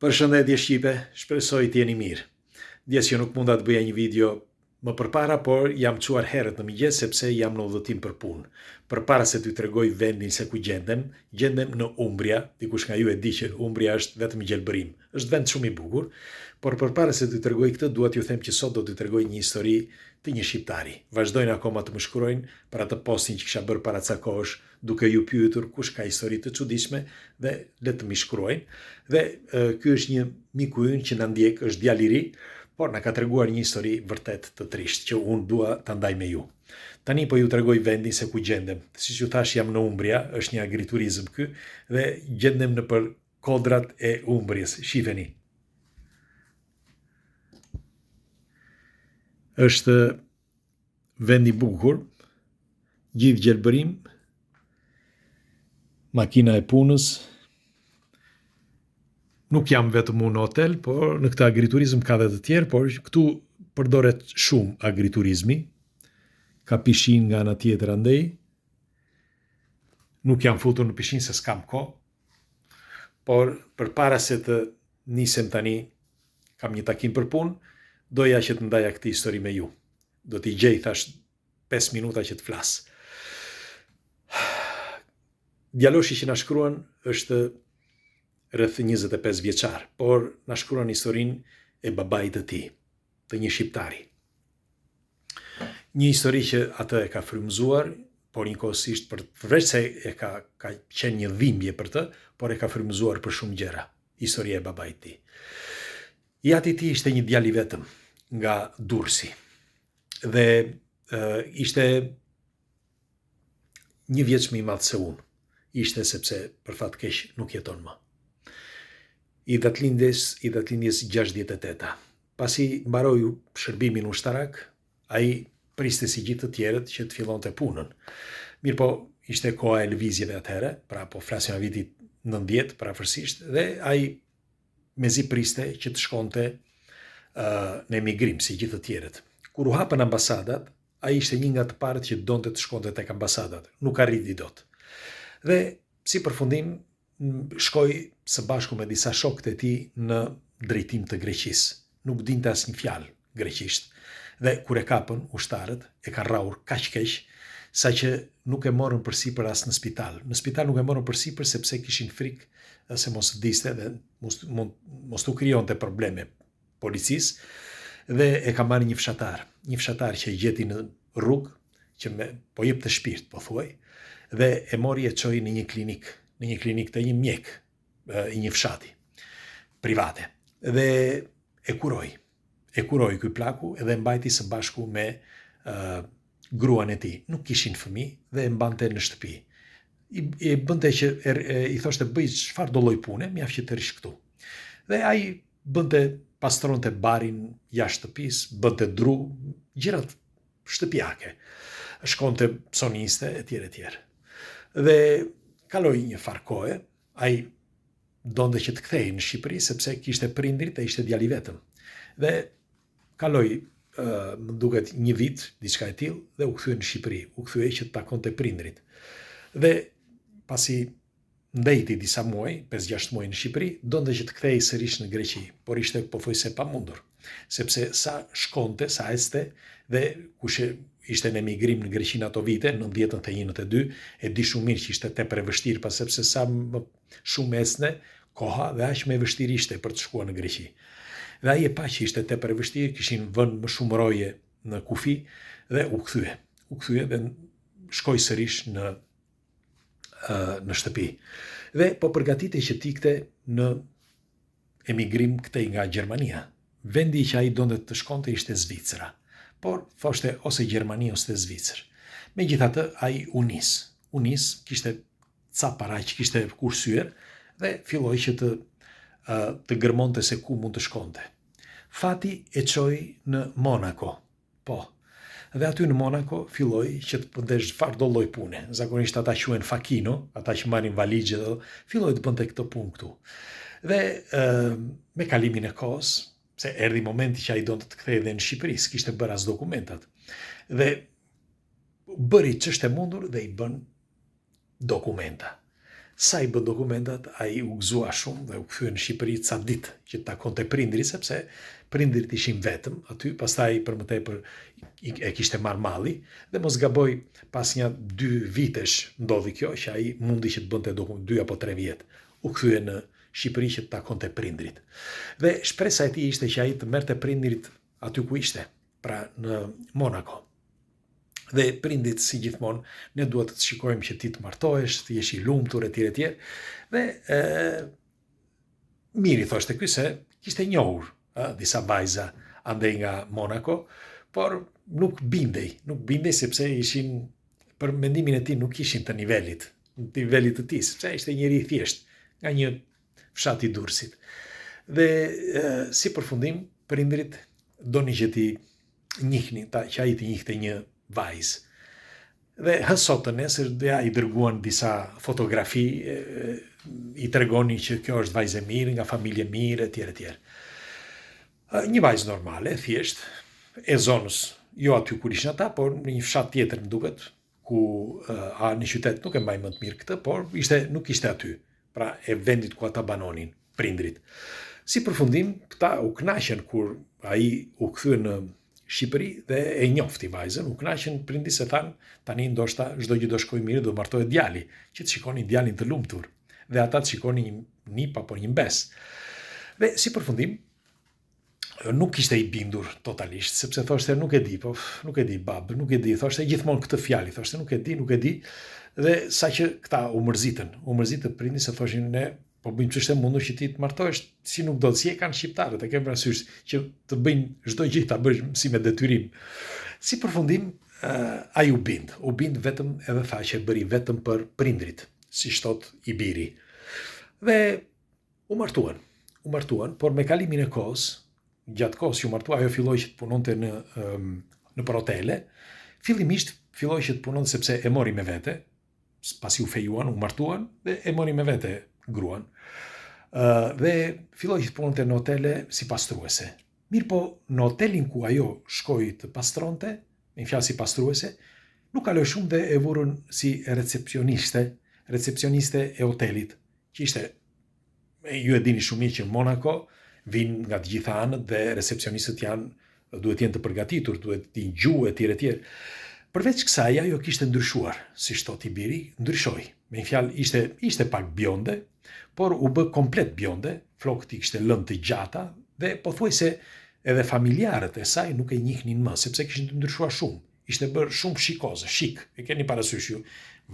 Përshëndetje shqipe, shpresoj të jeni mirë. Ndjesë që nuk munda të bëja një video më përpara, por jam çuar herët në mëngjes sepse jam në udhëtim për punë. Përpara se t'ju tregoj vendin se ku gjendem, gjendem në Umbria, dikush nga ju e di që Umbria është vetëm gjelbërim. Është vend shumë i bukur, por përpara se t'ju tregoj këtë, dua t'ju them që sot do t'ju tregoj një histori të një shqiptari. Vazhdojnë akoma të më shkruajnë për atë postin që kisha bërë para ca kohësh duke ju pyetur kush ka histori të çuditshme dhe le të m'i shkruajnë. Dhe ky është një miku ynë që na ndjek, është djalë i ri, por na ka treguar një histori vërtet të trishtë që unë dua ta ndaj me ju. Tani po ju tregoj vendin se ku gjendem. Siç ju thashë jam në Umbria, është një agriturizëm ky dhe gjendem nëpër kodrat e Umbrias. Shifeni. Është Vend i bukur, gjithë gjelbërim, makina e punës. Nuk jam vetëm unë në hotel, por në këtë agriturizëm ka dhe të tjerë, por këtu përdoret shumë agriturizmi. Ka pishinë nga ana tjetër andej. Nuk jam futur në pishinë se s'kam kohë. Por përpara se të nisem tani kam një takim për punë, doja që të ndaja këtë histori me ju. Do t'i gjej thashë 5 minuta që të flas. Djaloshi që na shkruan është rreth 25 vjeçar, por na shkruan historinë e babait të tij, të një shqiptari. Një histori që atë e ka frymëzuar, por njëkohësisht për përveç se e ka ka qenë një dhimbje për të, por e ka frymëzuar për shumë gjëra. Historia e babait të tij. I ati i tij ishte një djalë i vetëm nga Durrësi. Dhe e, ishte një vjeç më i madh se unë. Ishte sepse për fat keq nuk jeton më. I datëlindjes, i datëlindjes 68-a. Pasi mbaroi shërbimin ushtarak, Ai priste si gjithë të tjerët që të fillonte punën. Mirëpo, ishte koha e lëvizjeve atëherë, pra po flasim nga viti 90 përafërsisht, dhe ai mezi priste që të shkonte uh, në emigrim si gjithë të tjerët. Kur u hapën ambasadat, ai ishte një nga të parët që donte të shkonte tek ambasadat, nuk arriti dot. Dhe si përfundim shkoi së bashku me disa shokët e tij në drejtim të Greqisë. Nuk dinte asnjë fjalë greqisht. Dhe kur e kapën ushtarët, e kanë rrahur kaq keq, saqë nuk e morën përsipër as në spital. Në spital nuk e morën përsipër sepse kishin frikë se mos vdiste dhe mos mund mos t'u krijonte probleme policisë dhe e ka marrë një fshatar, një fshatar që e gjeti në rrugë që me po jepte shpirt, pothuaj, dhe e mori e çoi në një klinikë, në një klinikë te një mjek i një fshati private. Dhe e kuroi. E kuroi ky plaku edhe e mbajti së bashku me uh, gruan e tij. Nuk kishin fëmijë dhe e mbante në shtëpi. I, i bënte që e, e, i thoshte bëj çfarëdo lloj pune, mjaft që të rrish këtu. Dhe ai bënte pastronte barin jashtë shtëpisë, bënte dru, gjërat shtëpiake. Shkonte soniste etj etj. Dhe kaloi një farë kohe, ai donte që të kthehej në Shqipëri sepse kishte prindërit e ishte djalë i vetëm. Dhe kaloi më duket një vit, diçka e tillë, dhe u kthye në Shqipëri, u kthye që të takonte prindërit. Dhe pasi ndejti disa muaj, 5-6 muaj në Shqipëri, donte që të kthehej sërish në Greqi, por ishte pothuajse e pamundur, sepse sa shkonte, sa ecte dhe kush ishte në emigrim në Greqi në ato vite, 90 91 92, e di shumë mirë që ishte tepër e vështirë, pas sepse sa më shumë ecne koha dhe aq më e vështirë ishte për të shkuar në Greqi. Dhe ai e pa që ishte tepër e vështirë, kishin vënë më shumë roje në kufi dhe u kthye. U kthye dhe shkoi sërish në në shtëpi. Dhe po përgatitej që të ikte në emigrim këtej nga Gjermania. Vendi që ai donte të shkonte ishte Zvicra. Por thoshte ose Gjermani ose Zvicër. Megjithatë ai u nis. U nis, kishte ca para që kishte kursyer dhe filloi që të të gërmonte se ku mund të shkonte. Fati e çoi në Monaco, Po. Dhe aty në Monaco filloi që të bënte çfarëdo lloj pune. Zakonisht ata quhen fakino, ata që marrin valixhe dhe filloi të bënte këtë punë këtu. Dhe ë me kalimin e kohës, se erdhi momenti që ai donte të kthehej dhe në Shqipëri, s'kishte bërë as dokumentat. Dhe bëri ç'është e mundur dhe i bën dokumenta. Sa i bënë dokumentat, ai u gëzua shumë dhe u kthye në Shqipëri ca ditë që të takonte prindërit, sepse prindërit ishin vetëm aty, pastaj për më tepër e kishte marrë malli dhe mos gaboj pas nja dy vitesh ndodhi kjo që ai mundi që të bënte dokument dy apo tre vjet. U kthye në Shqipëri që të takonte prindërit. Dhe shpresa e tij ishte që ai të merrte prindërit aty ku ishte, pra në Monaco. Dhe prindit si gjithmonë, ne duhet të shikojmë që ti të martohesh, të jesh i lumtur etj etj. Dhe e mirë i thoshte ky se kishte njohur ë, disa vajza andej nga Monaco, por nuk bindej, nuk bindej sepse ishin për mendimin e tij nuk ishin të nivelit, të nivelit të tij, sepse ishte njeri i thjeshtë, nga një fshat i Durrësit. Dhe e, si përfundim, prindërit donin që t'i njihnin, ta, që ai të njihte një vajzë. Dhe hë sot të nesër dhe i dërguan disa fotografi, e, i tregonin që kjo është vajzë e mirë, nga familje e mirë, etj etj. Një vajzë normale, thjesht, e zonës, jo aty ku ishin ata, por në një fshat tjetër më duket, ku a në qytet nuk e mbaj mend mirë këtë, por ishte nuk ishte aty, pra e vendit ku ata banonin, prindrit. Si përfundim, këta u kënaqën kur ai u kthye në Shqipëri dhe e njofti vajzën, u kënaqën prindrit se thanë, tani ndoshta çdo gjë do shkojë mirë, do martohet djali, që të shikonin djalin të lumtur dhe ata të shikonin një nip apo një mbesë. Dhe si përfundim, nuk ishte i bindur totalisht, sepse thoshte nuk e di, po nuk e di bab, nuk e di, thoshte gjithmonë këtë fjalë, thoshte nuk e di, nuk e di. Dhe sa që këta u mërzitën, u mërzitën prindit se thoshin ne po bëjmë ç'është e mundur që ti të martohesh, si nuk do, si e kanë shqiptarët, e ke parasysh që të bëjnë çdo gjë ta bësh si me detyrim. Si përfundim, uh, ai u bind, u bind vetëm edhe tha që e bëri vetëm për prindrit, siç thotë i biri. Dhe U martuan. U martuan, por me kalimin e kohës, gjatë kohës që u martua, ajo filloi që të punonte në nëpër hotele. Fillimisht filloi që të punonte sepse e mori me vete, pasi u fejuan, u martuan dhe e mori me vete gruan. Uh, dhe filloi që të punonte në hotele si pastruese. Mirëpo, në hotelin ku ajo shkoi të pastronte, me një fjalë si pastruese, nuk kaloi shumë dhe e vurën si recepcioniste, recepcioniste e hotelit, që ishte ju e dini shumë mirë që Monaco vijnë nga të gjitha anët dhe recepcionistët janë duhet të jenë të përgatitur, duhet të dinë gjuhë etj etj. Përveç kësaj ajo kishte ndryshuar, siç thotë i biri, ndryshoi. Me një fjalë ishte ishte pak bjonde, por u bë komplet bjonde, flokët i kishte lënë të gjata dhe pothuajse edhe familjarët e saj nuk e njihnin më, sepse kishin ndryshuar shumë. Ishte bërë shumë shikoze, shik, e keni parasysh ju,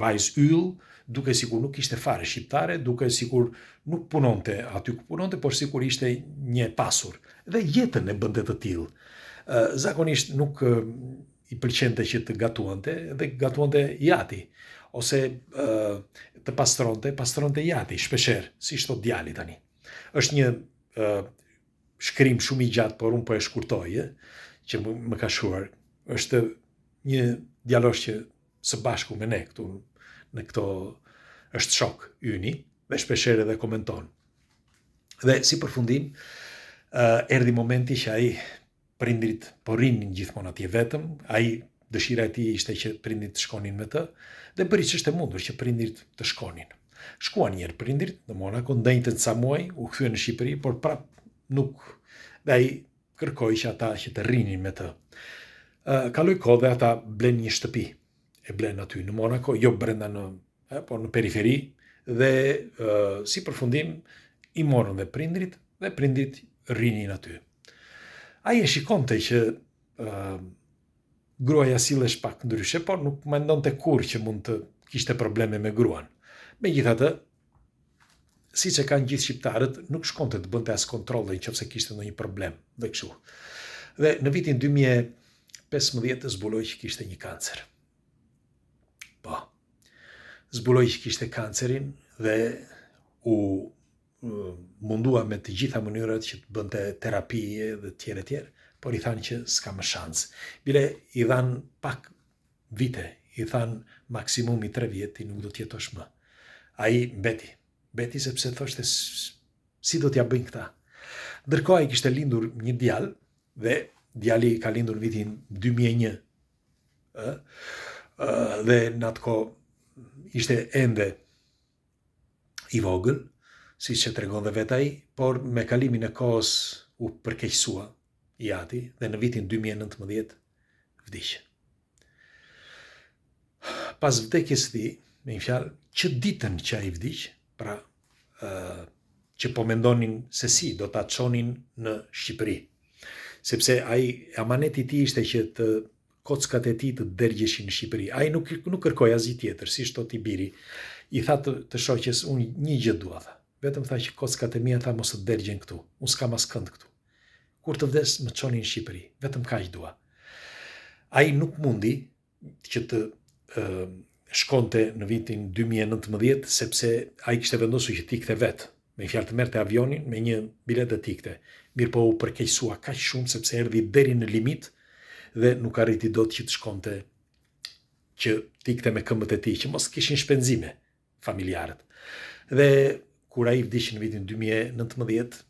vajzë yll, dukej sikur nuk ishte fare shqiptare, dukej sikur nuk punonte aty ku punonte, por sikur ishte një e pasur. Dhe jetën e bënte të tillë. Zakonisht nuk i pëlqente që të gatuante dhe gatuante i ati ose të pastronte, pastronte i ati shpeshherë, siç thotë djali tani. Është një shkrim shumë i gjatë, por unë po e shkurtoj, ë, që më, më ka shkruar. Është një djalosh që së bashku me ne këtu në këto është shok yni dhe shpeshherë edhe komenton. Dhe si përfundim, uh, erdhi momenti që ai Prindërit po rrinin gjithmonë atje vetëm, ai dëshira e tij ishte që prindërit të shkonin me të dhe bëri ç'është e mundur që prindërit të shkonin. Shkuan një herë prindërit në Monaco, ndenjtën ca muaj, u kthyen në Shqipëri, por prap nuk dhe ai kërkoi që ata që të rrinin me të. Kaloi kohë dhe ata blenë një shtëpi. E blenë aty në Monaco, jo brenda në, e, por në periferi dhe e, si përfundim i morën dhe prindërit dhe prindërit rrinin aty. Ai e shikonte që uh, gruaja sillesh pak ndryshe, por nuk mendonte kurrë që mund të kishte probleme me gruan. Megjithatë, siç e kanë gjithë shqiptarët, nuk shkonte të bënte as kontrolle në qoftë se kishte ndonjë problem dhe kështu. Dhe në vitin 2015 zbuloi që kishte një kancer. Po. Zbuloi që kishte kancerin dhe u mundua me të gjitha mënyrat që të bënte terapi dhe të tjerë e tjerë, por i thanë që s'ka më shans. Bile i dhanë pak vite, i thanë maksimumi 3 vjet ti nuk do të jetosh më. Ai mbeti, mbeti sepse thoshte si do t'ia bëjnë këta. Ndërkohë ai kishte lindur një djalë dhe djali ka lindur në vitin 2001. Ë? Dhe në atë kohë ishte ende. i vogël, siç e tregon dhe vetë ai, por me kalimin e kohës u përkeqësua i ati dhe në vitin 2019 vdiq. Pas vdekjes së tij, me një fjalë, që ditën që ai vdiq, pra ë që po mendonin se si do ta çonin në Shqipëri. Sepse ai amaneti i tij ishte që të kockat e tij të dergjeshin në Shqipëri. Ai nuk nuk kërkoi asgjë tjetër, siç thotë i biri. I tha të, të shoqes, unë një gjë dua, tha. Vetëm tha që kockat e mia tha mos të dergjen këtu. Unë s'kam askënd këtu. Kur të vdes më çoni në Shqipëri. Vetëm kaq dua. Ai nuk mundi që të ë, shkonte në vitin 2019 sepse ai kishte vendosur që të ikte vetë. Me një fjalë të merrte avionin me një biletë dhe të ikte. Mirëpo u përkeqësua kaq shumë sepse erdhi deri në limit dhe nuk arriti dot që të shkonte që të ikte me këmbët e tij, që mos kishin shpenzime familjarët. Dhe kur ai vdiq në vitin 2019,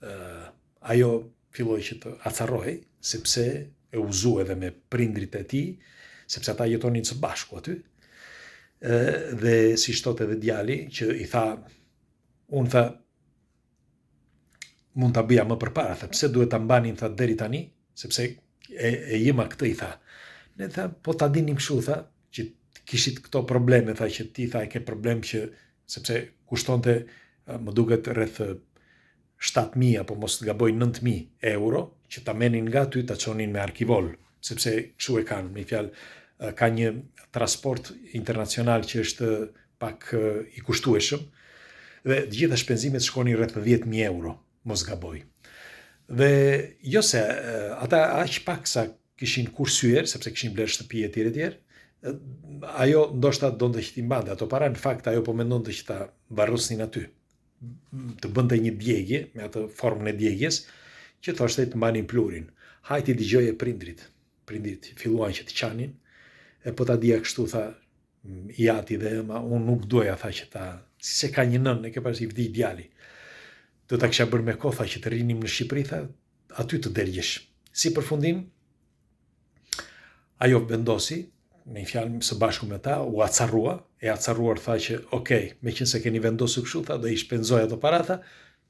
uh, ajo filloi që të acarrohej, sepse e u zu edhe me prindrit e tij, sepse ata jetonin së bashku aty. Ë dhe siç thotë edhe djali që i tha unë tha mund ta bëja më përpara, tha pse duhet ta mbanin tha deri tani, sepse e, e jëma këtë i tha. Ne tha, po ta dinim kështu tha, që kishit këto probleme, tha që ti tha e ke problem që sepse kushtonte më duket rreth 7000 apo mos të gaboj 9000 euro që ta merrnin nga aty ta çonin me arkivol, sepse kështu e kanë, me fjalë ka një transport internacional që është pak i kushtueshëm dhe të gjitha shpenzimet shkonin rreth 10000 euro, mos gaboj. Dhe jo se ata aq pak sa kishin kursyer, sepse kishin blerë shtëpi e tjerë e tjerë, ajo ndoshta donte që t'i mbante ato para, në fakt ajo po mendonte që ta varrosnin aty. Të bënte një djegie me atë formën e djegies, që thoshte të mbanin pluhurin. Hajt i dëgjoje prindrit. Prindrit filluan që të qanin, e po ta dija kështu tha i ati dhe ëma, unë nuk doja tha që ta, si se ka një nënë, e ke parasysh i vdiq djali. Do ta kisha bërë me kohë tha që të rrinim në Shqipëri tha, aty të dergjesh. Si përfundim, ajo vendosi, me një fjalë së bashku me ta, u acarrua, e acarruar tha që, ok, meqenëse keni vendosur kështu, tha, do i shpenzoj ato para, tha,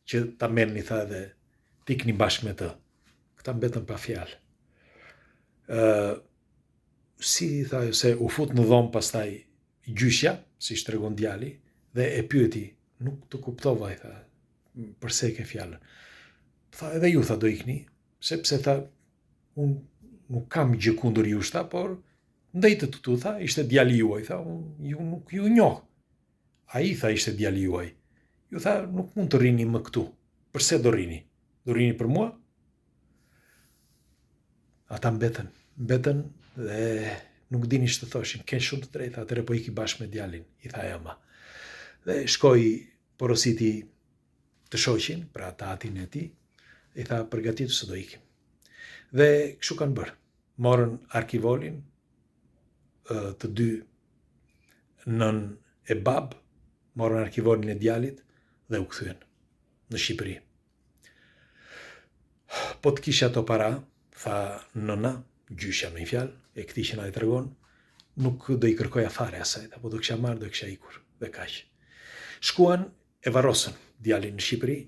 që ta merrni, tha, edhe të ikni bashkë me të. Këta mbetën pa fjalë. Ë si tha ajo se u fut në dhomë pastaj gjyshja, siç tregon djali, dhe e pyeti, nuk të kuptova, i tha, përse e ke fjalën. Tha, edhe ju, tha, do ikni, sepse, tha, unë nuk kam gjë kundër jush, tha, por ndejtët këtu, tha, ishte djali juaj, tha, unë ju nuk ju njoh. Ai, tha, ishte djali juaj. Ju, tha, nuk mund të rrini më këtu. Përse do rrini? Do rrini për mua? Ata mbetën, mbetën dhe nuk dinin ç'të thoshin, ke shumë të drejtë, atëherë po iki bashkë me djalin, i tha e ëma. Dhe shkoi porositi të shoqin, pra të atin e tij, i tha përgatitu se do ikim. Dhe kështu kanë bërë. Morën arkivolin të dy nënë e babë, morën arkivolin e djalit dhe u kthyen në Shqipëri. Po të kisha ato para, tha nëna, gjyshja me një fjalë, e këtij që na e tregon, nuk do i kërkoja fare asaj, tha, po do kisha marrë, do kisha ikur, dhe kaq. Shkuan e varrosën djalin në Shqipëri,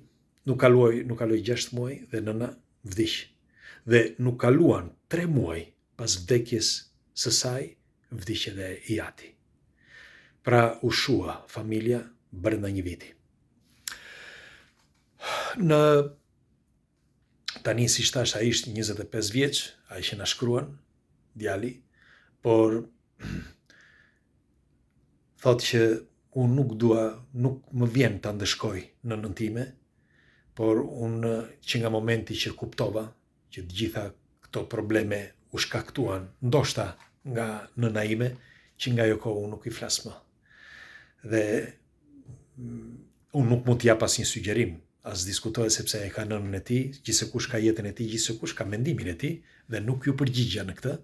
nuk kaluoi, nuk kaloi 6 muaj dhe nëna vdiq. Dhe nuk kaluan 3 muaj pas vdekjes së saj, vdiq edhe i ati. Pra u shua familja brenda një viti. Në tani siç thashë ai është 25 vjeç, ai që na shkruan djali, por thotë që unë nuk dua, nuk më vjen ta ndëshkoj nënën time, por unë që nga momenti që kuptova që të gjitha këto probleme u shkaktuan ndoshta nga nëna ime, që nga ajo kohë unë nuk i flas më. Dhe mm, unë nuk mund të jap asnjë sugjerim, as diskutohet sepse e ka nënën e tij, gjithsekush ka jetën e tij, gjithsekush ka mendimin e tij dhe nuk ju përgjigja në këtë.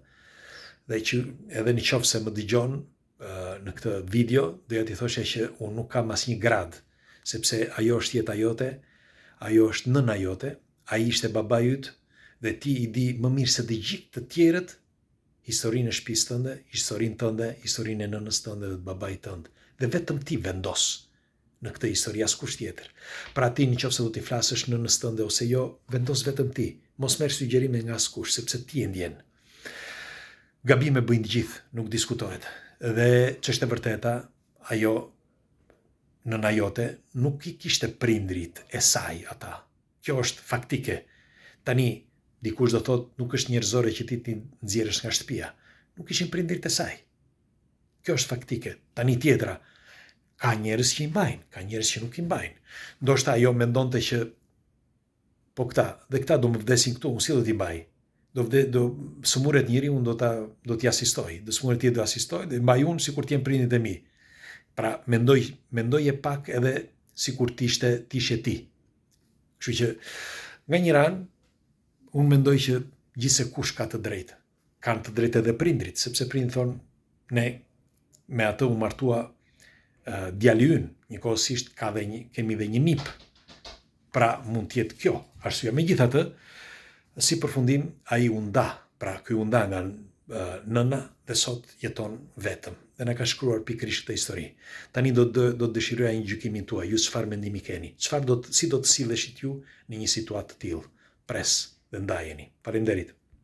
Dhe që edhe në qoftë se më dëgjon në këtë video, doja t'i thosha që unë nuk kam asnjë gradë, sepse ajo është jeta jote, ajo është nëna jote, ai ishte babai yt dhe ti i di më mirë se të gjithë të tjerët historinë e shtëpisë tënde, historinë tënde, historinë e nënës tënde dhe të babait tënd. Dhe vetëm ti vendos. në këtë histori, askush tjetër. Pra ti në qoftë se do t'i flasësh nënës tënde ose jo, vendos vetëm ti. Mos merr sugjerime nga askush, sepse ti e ndjen. Gabime bëjnë të gjithë, nuk diskutohet. Dhe ç'është e vërteta, ajo nëna jote nuk i kishte prindrit e saj ata. Kjo është faktike. Tani, dikush do thotë nuk është njerëzore që ti t'i nxjerrësh nga shtëpia. Nuk ishin prindrit e saj. Kjo është faktike. Tani tjetra, ka njerëz që i mbajnë, ka njerëz që nuk i mbajnë. Ndoshta ajo mendonte që po këta, dhe këta do më vdesin këtu, unë si do t'i mbaj. Do vde, do sëmuret njëri, unë do ta do t'i asistoj. Do sëmuret tjetri do asistoj, do i mbaj unë sikur të jenë prindrit e mi. Pra, mendoj, mendoje pak edhe sikur të ishte të ishe ti. Kështu që nga njëra anë unë mendoj që gjithsekush ka të drejtë. Kanë të drejtë edhe prindrit, sepse prindrit thonë ne me atë u martua uh, djali ynë, njëkohësisht ka dhe një, kemi dhe një nip. Pra mund të jetë kjo arsyeja. Megjithatë, si përfundim ai u nda, pra ky u nda nga uh, nëna dhe sot jeton vetëm. Dhe na ka shkruar pikërisht këtë histori. Tani do të do të dëshiroja një gjykimin tuaj, ju çfarë mendimi keni? Çfarë do të si do të silleshit ju në një situatë të tillë? Pres dhe ndajeni. Faleminderit.